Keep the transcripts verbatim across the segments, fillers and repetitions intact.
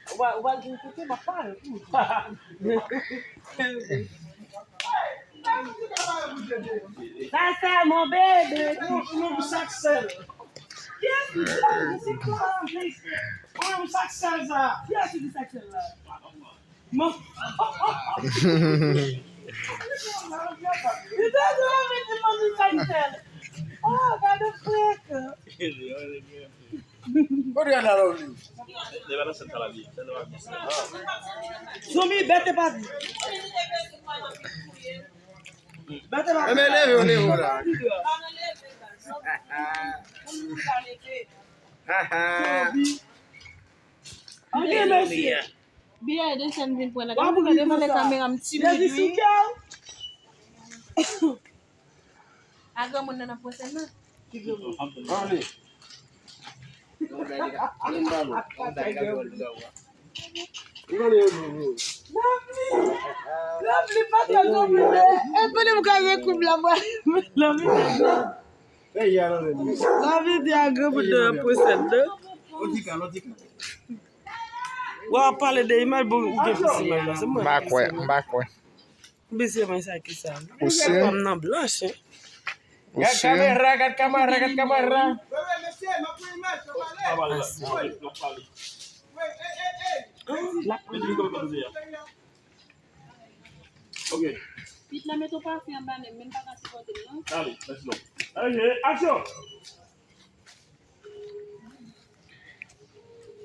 Ou pa, ou pa di m koute, m ap pale tou. Sa se mon bebe. Nou, nou sak sèl. Kiyès ki di sa? Mwen, mwen sak sèl sa. Kiyès ki di sak sèl la? Mwen. Li te di mwen mete mwen di sak sèl. Oh, gade frèk. Kote gade la, Lovely? Zomi, bèt e pa di. Bèt e pa di. Enben, leve w, leve w la. Zomi. Ok, mesye. Biyè de sèn vin pran nan. Gade, gade, gade kamera m timid, wi. A granmoun nan nan pran sèn nan. Ann. E pale m ka rekoub la, mwen. Lavi di a granmoun nan nan pran sèn nan. W ap pale de imaj, bon, ou gen plis imaj la, se mwen. M pa kwè, m pa kwè. Mesye, men sa ki sa? Ou si? Fanm nan blanch, hein? Ou si? Gad kamera, gad kamera, gad kamera. Wi, wi, mesye, m ap pran imaj, m ap pale. M ap pale, m ap pale. Wi, ey, ey, ey. Ok. Pit la met yon pafen anba nen m, men m pa ka sipòte l non. Allez, let's go. Allez, action!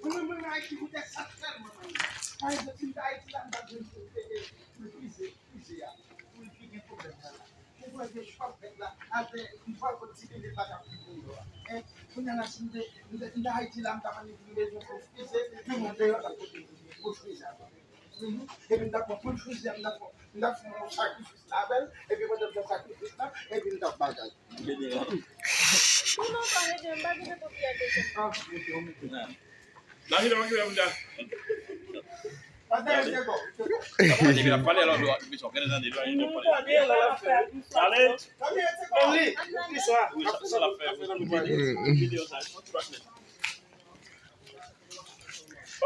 Mwen menm, mwen nan Ayiti pou tèt sa tèlman mwen. Pa egzanp, si m t Ayiti la, m t ap jwenn pou, e, e, pou l frize, frize a, pou l pi gen pwoblèm nan la. Ou wè de chòk nèg la, atè, m pral pot ti bebe pa t ap pi pou yo a. En, kounye a la, si m te, m te, m t Ayiti la, m t ap annik vin bezwen pou frize, pou mwen deyò, t ap pote pou frize a. Mhm. Epi m t ap pran poul frize a, m t ap fè, m t ap fè yon sakrifis avè l, epi pandan m fè sakrifis la, epi m t ap bagay. Ou non, pa rete, m pa gen nenpòt ki a dezyèm. Ah, ok, ok. Nan. La vide, la vide, la vide. Pase, se bon. Depi l ap pale, alò, misye, gade nan de, gade nan de. Ale. Wi, sa, sa l ap fè, videyo sa, yon ti bagay.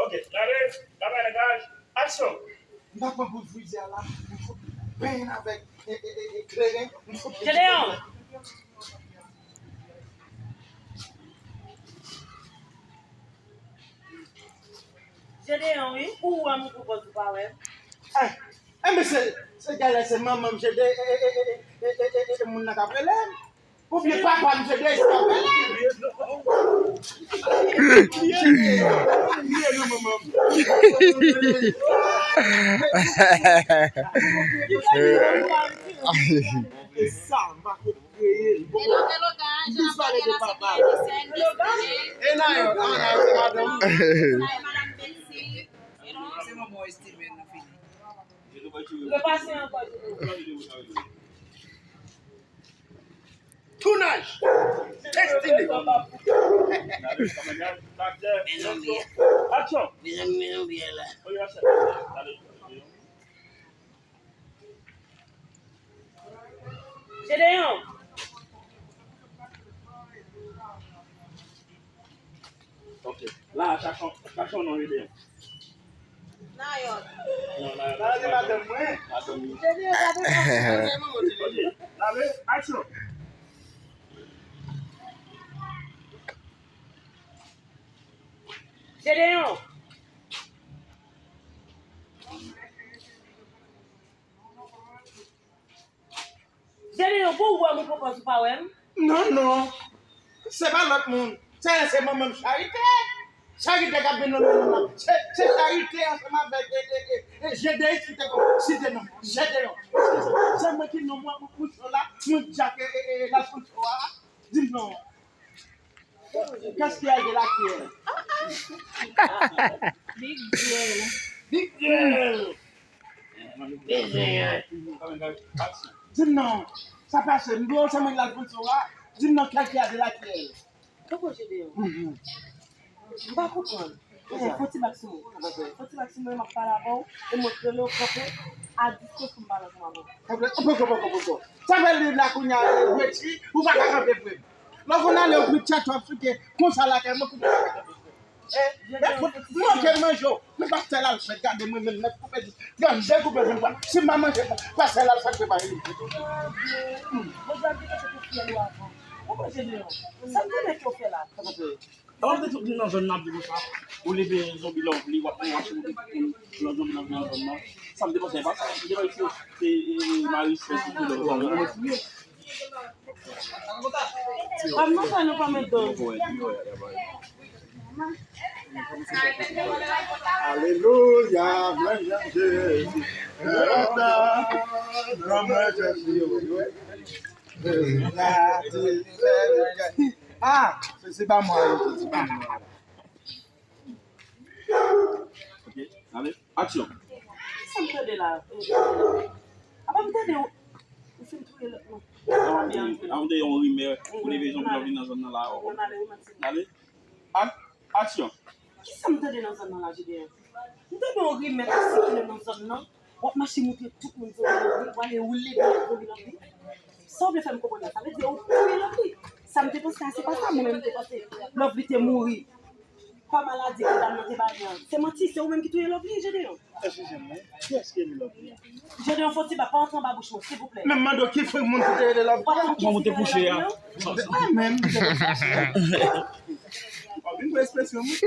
Ok, gade, gade, gade, aksyon! M ta pran poul frize a la, m fout benyen avèk, e, e, e, e, kleren, m fout Jedeyon! Jedeyon, wi, ou wè m pwopòz ou pa wè m. Eh, eh, men se, se galè, se manman m, se de, e, e, moun nan k ap rele m. Oubyen papa m se de esklav. E sa, m pa ko kreye l. Hello, hello, guys. Jan ap pale la, se Biyè de sèn, Destiny. E nan yo, nan yo, se madanm. Sa e madanm Belsey. Se manman Steven nan fini. Repase ankò. Tounaj! Destiny! Aksyon! Mezanmi, mezanmi, la. Jedeyon! Ok. La, chache, chache yon non, Jedeyon. Nayòt. Non, Nayòt. Sa se madanm mwen. Madanm mwen. Jedeyon, gade sa. Ok. Lave, aksyon. Jedeyon. Jedeyon, pou ou wè m, ou pwopòz ou pa wè m? Non, non. Se pa lòt moun. Se, se manman m Charite. Charite k ap vin nan non nan. Se, se Charite ansanm avèk, e, e, e, e, Jedeyon, si te kon, si te non. Jedeyon. Se, se mwen ki non mwen, mwen, mwen, la, mwen, Jack, e, e, e, la, mwen, a. Di m non. Qu'est-ce qu'il y a de la cuillère? Big deal. Big deal. Di m non. Sa pase, m dwe se mwen k al pran sa. Di m non, qu'est-ce qu'il y a de la cuillère? Poko Jedeyon. Mhm. M pa konprann. Fon ti bak sou mwen. Fon ti bak sou mwen, m ap pale avè w, e mwen rele w kanpe a distans pou m pale ansanm avè w. Poko, poko, poko, poko. Sa fè li la kounye a, e, ou pa ka kanpe vre. Lè w konn ale w pran tchatch w ap fete konsa lakay mwen, koupe lakay mwen. Eh, men fout manke manje w. Men pastè Lalfrèd, gade mwen menm nèt koupe di. Gade m dekoupe vin pran. Si m pa manje, pastè Lalfrèd prepare li. Bondye ap di ke se pou fyèl ou avan. Ou manje deyò. Sa m tande ke w fè la. Sa m te sot nan zòn nan ap di konsa, ou leve Zonbi Lovely, w ap mache moute tout moun, Zonbi Lovely nan zòn nan. Sa m te panse, e pa sa, m te panse se, e, e, Marie Celeste ki te lòt zòn nan. Alelouya, glwa a Jezi. Ah, se, se pa mwen, se pa mwen. Ok, ale, aksyon. Sa m tande la? Apa m tande ou, ou fin touye lòt moun? Avan de yon rimè, ou leve Zonbi Lovely nan zòn nan la. Ale, ak-, aksyon. Kisa m tande nan zòn nan la, Jedeon? M tande yon rimè k ap sikile nan zòn nan. W ap mache montre tout moun Zonbi Lovely, w ale ou leve Zonbi Lovely. Sa w vle fè m konprann la? Sa vle di ou touye Lovely. Sa m te panse a, se pa sa mwen menm m te panse. Lovely te mouri pa maladi ke dam nan te ba li an. Se manti, se ou menm ki touye Lovely, Jedeon. Eskize m, wi. Kiyès ki rele Lovely a? Jedeon, fò ti ba, pa antre anba bouch mwen, silvouplè. Men m mande w ki fre moun ki te rele Lovely a? Kòman ou te kouche a? Mwen menm, m te kouche. Ou vin pou ekspresyon mwen.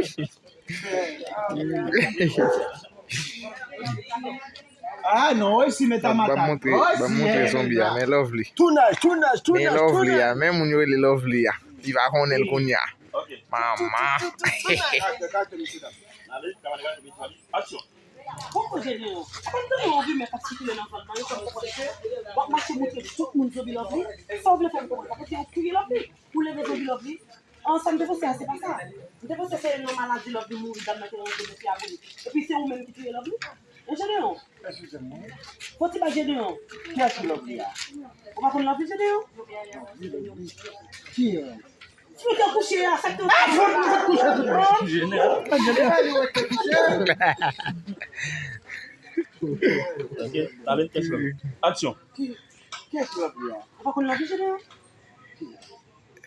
Ah non, wi, si men ta mata. Ban m montre, ban m montre Zonbi a, men Lovely. Tounaj, tounaj, tounaj, tounaj. Men Lovely a, men moun yo rele Lovely a. Li pa konnen l kounye a. Manman. Aksyon. Poko jene yo. Apa m tande yon rimè k ap sikile nan zòn nan, yo fè m konprann ke w ap mache montre tout moun Zonbi Lovely. Sa w vle fè m konprann? Sa vle di ou touye Lovely. Ou leve Zonbi Lovely. An, sa m te panse a, se pa sa. M te panse se nan maladi Lovely mouri, dam nan te rantre mesye a pou li. Epi se ou menm ki touye Lovely. E Jedeon. Fò ti ba Jedeon. Kiyès ki Lovely a? Ou pa konn Lovely, Jedeon? Kiyès? Frè te kouche a, sa k te... Ah, frè te kouche tout moun. Jeneral. Jeneral, li wè te kouche. Ok, talent, kiyès Lovely? Aksyon. Kiyès Lovely a? Ou pa konn Lovely, Jedeon?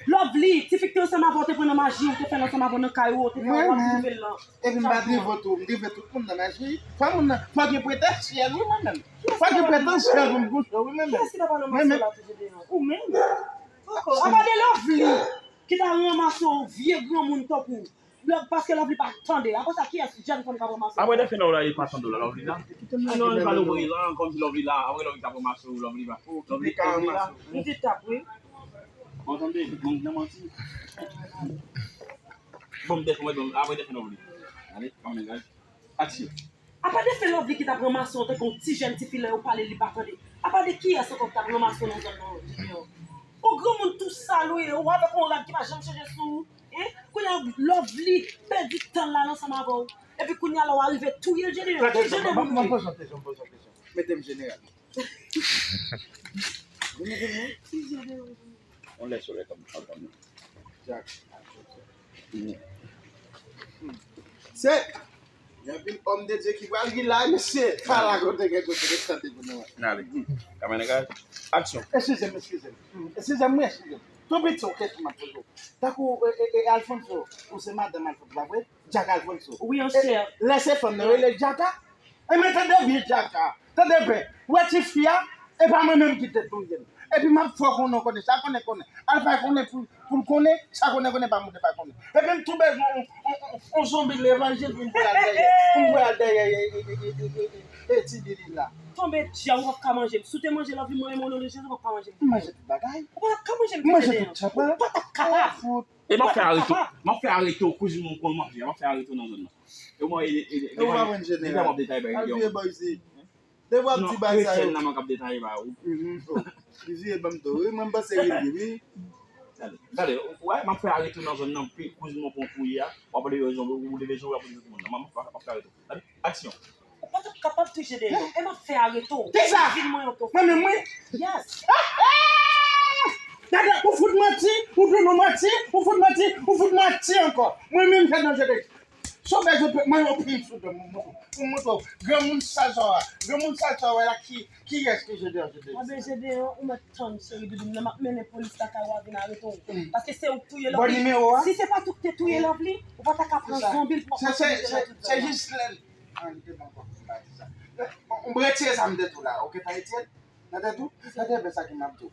Lovely, ti fi k te ansanm avè w, te pran nan maji, ou te fè l ansanm avè w nan kay ou, ou te fè w ap drive l lan. Epi m pa drive tou, m drive tout moun nan maji. Fò moun nan, fò gen pretansyèl, wi, mwen menm. Fò gen pretansyèl pou m kouche, wi, mwen menm. Kiyès ki ta pral ranmase w la, T J D an? Ou menm? Apa de Lovely, ki ta ranmase w, vye granmoun tankou w. Love, paske Lovely pa tande. Apre sa, kiyès jèn fanm k ap ranmase w? Apre de fè Lovely pa tande w la, Lovely la. Non, li pa louvri lan, kòmsi Lovely la. Apre Lovely t ap ranmase w, Lovely pa. Lovely, Lovely la. M di t ap, wi. Bon, tande, bon, nan manti. Bon, m defann, bon, apre defann Lovely. Ale, kòman gaz? Aksyon. Apa de fè Lovely ki t ap ranmase w tankou yon ti jèn tifi lè yo pale li pa tande? Apa de kiyès ankò ki t ap ranmase w nan zòn nan, Junior? Ou granmoun tou sal ou ye, ou avèk yon rad ki pa janm chanje sou ou, hein? Kounye a Lovely pèdi tan l la ansanm avè w. Epi kounye a la w arive touye l, Junior. Junior, ban m poze yon kesyon, ban m poze yon kesyon. Mete m jeneral. Vini, vini. On lè solèy kòm sa, kòm. Jack. Se, gen anpil òm de Dye ki pral ri la, mesye. Pala kote gen kote de tande pou nou. N ale. Kamera, aksyon. Eskize m, eskize m. Eskize m, wi, eskize m. Tou piti, yon kesyon m ap poze w. Tankou, e, e, e, Alfonso, ou se madanm Alfonso, pa vre? Jack Alfonso. Wi, anchè. E lè se fanm nan rele Jack a? Ebyen, tande byen, Jack a. Tande byen. Ou wè tifi a, e pa mwen menm ki te touye l. Epi m ap fè w konnen, w konnen sa, konnen, konnen. Al fè konnen pou, pou l konnen, sa konnen, konnen, pa moun te pa konnen. Epi m tou bezwen yon, yon, yon, yon zonbi levanjil pou m voye al dèyè. Pou m voye al dèyè, e, e, e, ti Lili la. Tonbe dyab, ou p ap ka manje m. Si w te manje Lovely, mwen menm, o non de Jezi, ou p ap ka manje m. M manje tout bagay. Ou p ap ka manje m. M manje tout tchanpan. Ou pa t ap kapab. E m ap fè arete w. M ap fè arete w, kouzin mwen konn manje. M ap fè arete w nan zòn nan. E mwen, e, e, e, e mwen, m ap detaye bagay yo. Al vire bò isit. Depi w ap di bagay sa yo. Nan, nan, mwen k ap detaye ba ou. Mhm. Oh. Li vire ban m do. Wi, mwen m panse li, wi. Gade, gade, w, w, m ap fè arete w nan zòn nan, pi kouzin mwen pran kouri a. W ap leve zòn, ou leve zòn, w ap leve tout moun nan. M ap, m ap fè arete w. Gade, aksyon. Ou pa t ap kapab touche de yo. E m ap fè arete w. Kisa? Vin mwen yon tou. Mwen menm, wi. Yes. Gade, ou fout manti, ou tounen manti, ou fout manti, ou fout manti ankò. Mwen menm, fè danje de. Tonbe, mwen yon pil sou do m, mwen montre w. Granmoun sal sa w a. Granmoun sal sa w a la ki, kiyès ki Jedeon, Jedeon? Anben, Jedeon, ou mèt tann, cheri doudou m nan, m ap mennen polis lakay ou a vin arete w. Paske se ou k touye Lovely. Bon nimewo a? Si se pa t ou k te touye Lovely, ou pa ta ka pran zonbi l pou w ap mache nan tout zòn nan. Se jis lè l. An, li te ban kòb pou m pa di sa. Bon, m retire sa m te tou la, oke, pa Etienne? Nan tèt ou? Nan tèt, men sa ki m ap di w.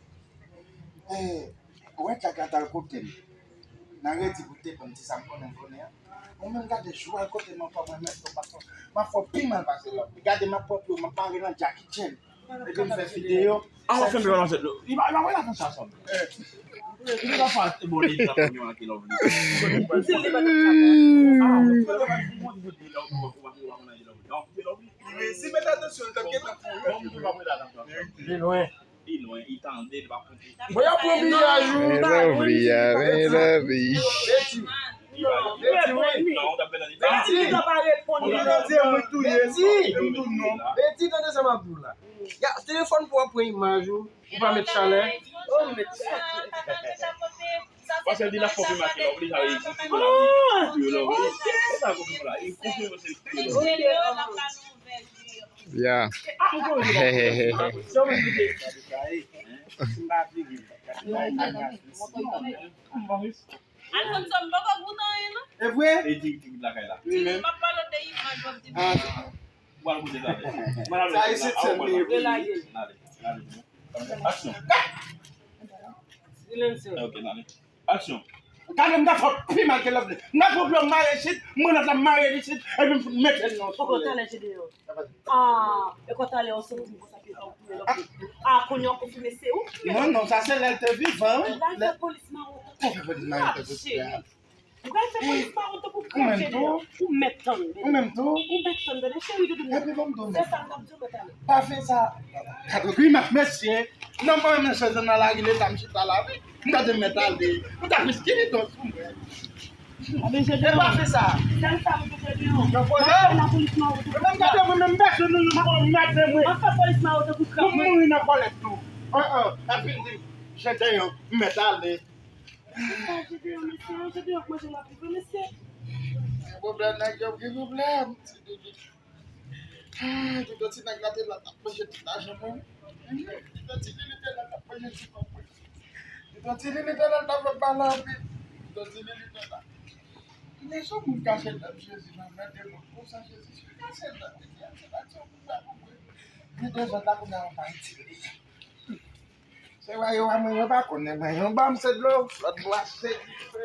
Eh, ou wè Djaka t al kote m. Nan redi pou te ban m ti sa m konnen, konnen an. Mwen menm gade jou al kote m ankò, mwen mèt yo pa fò. M ap fè w pi mal pase lòt. Gade m ap pran pye w, m ap mare nan Jackie Chan. Epi m fè videyo. A w ap fè m pè nan tèt. Li pa, li pa wè la konsa sa. Li pa fè bon, li pa fè mwen ak lòv li. Li pa fè bon, li pa fè mwen ak lòv li. Donk, lòv li. Li resi met atansyon, li t ap gentan fou. Li lwen. Li lwen, li tande, li pa konte. Bon, y ap pran piyaj ou. Men love li a, men love li. Beti. Beti, wi. Non, ou t ap pèdi. Beti. Ou t ap reponn li. Beti. Beti, tande sa m ap di w la. Ya, telefòn pou w ap pran imaj ou. Ou pa met chalè. Oh, met chalè. Paske l di l ap konfime ak lòv li, sa vle di konfime la, li konfime lòv li. E sa konfime la, li konfime se lòv li. Ya. Alfonso, m poko goute anyen, non. E vre? E di, di lakay la. Wi, men. M ap pale de imaj, w ap di m. Ah. Mwen al kote sa. Mwen al kote sa. Sa e sèt sèl li. Rela ye. Ale, ale. Aksyon. Silencio. Ok, n ale. Aksyon. Gade m ta fè pi mal ke lòv li. M ta pran pye m mare isit, mwen lòt la mare isit, epi m mete l nan. Poko talè Jedeon. Ah, e kon talè w sot di m konsa ke w touye lòv li. Ah, kounye a w konfime se ou ki fè. Non, non, sa se lè l te vivan, wi. L al fè polis mawon. L al fè polis mawon, ah, cheri. Ou pral fè polis mawon tankou krab, Jedeon. Ou menm tou. Ou mèt tann, bebe. Ou menm tou. Ou mèt tann, bebe. Cheri doudou m. Epi ban m di w, se sa m t ap di w, mèt ale. Pa fè sa. Gade grimas mesye. Non, mwen menm mesye nan lari leta m chita la, wi. M gade mèt ale. M ta plis ki li dòs pou mwen. Anben, Jedeon. E pa fè sa. Sèl sa m di Jedeon. Nan pwoblèm. M ap fè lapolis mawon tou. Mwen menm gade mwen menm mesye nou nou pou mèt mwen. M ap fè polis mawon tankou krab. Pou m mouri nan kòlèt tou. An, an. Epi l di, Jedeon, m mèt ale. Ah, Jedeon, mesye, Jedeon k manje lavi vre, mesye. Gen pwoblèm, nèg yo gen pwoblèm. Ti doudou. Ah, doudou, ti nèg la te la t ap manje tout lajan mwen. Doudou, ti Lili te la t ap manje ti kòb mwen. Doudou, ti Lili te la t ap fè m pale anpil. Doudou, ti Lili te la. Men se yon moun kache nan Jezi, nan men de moun konsa, Jezi, se kache nan Jezi, se pa ti yon moun la pou mwen. Gen de zòt la kounye a, yon pa itil li. Se wè yo a mwen, yo pa konnen mwen. Yon banm se dlo, lòt bwa se dife.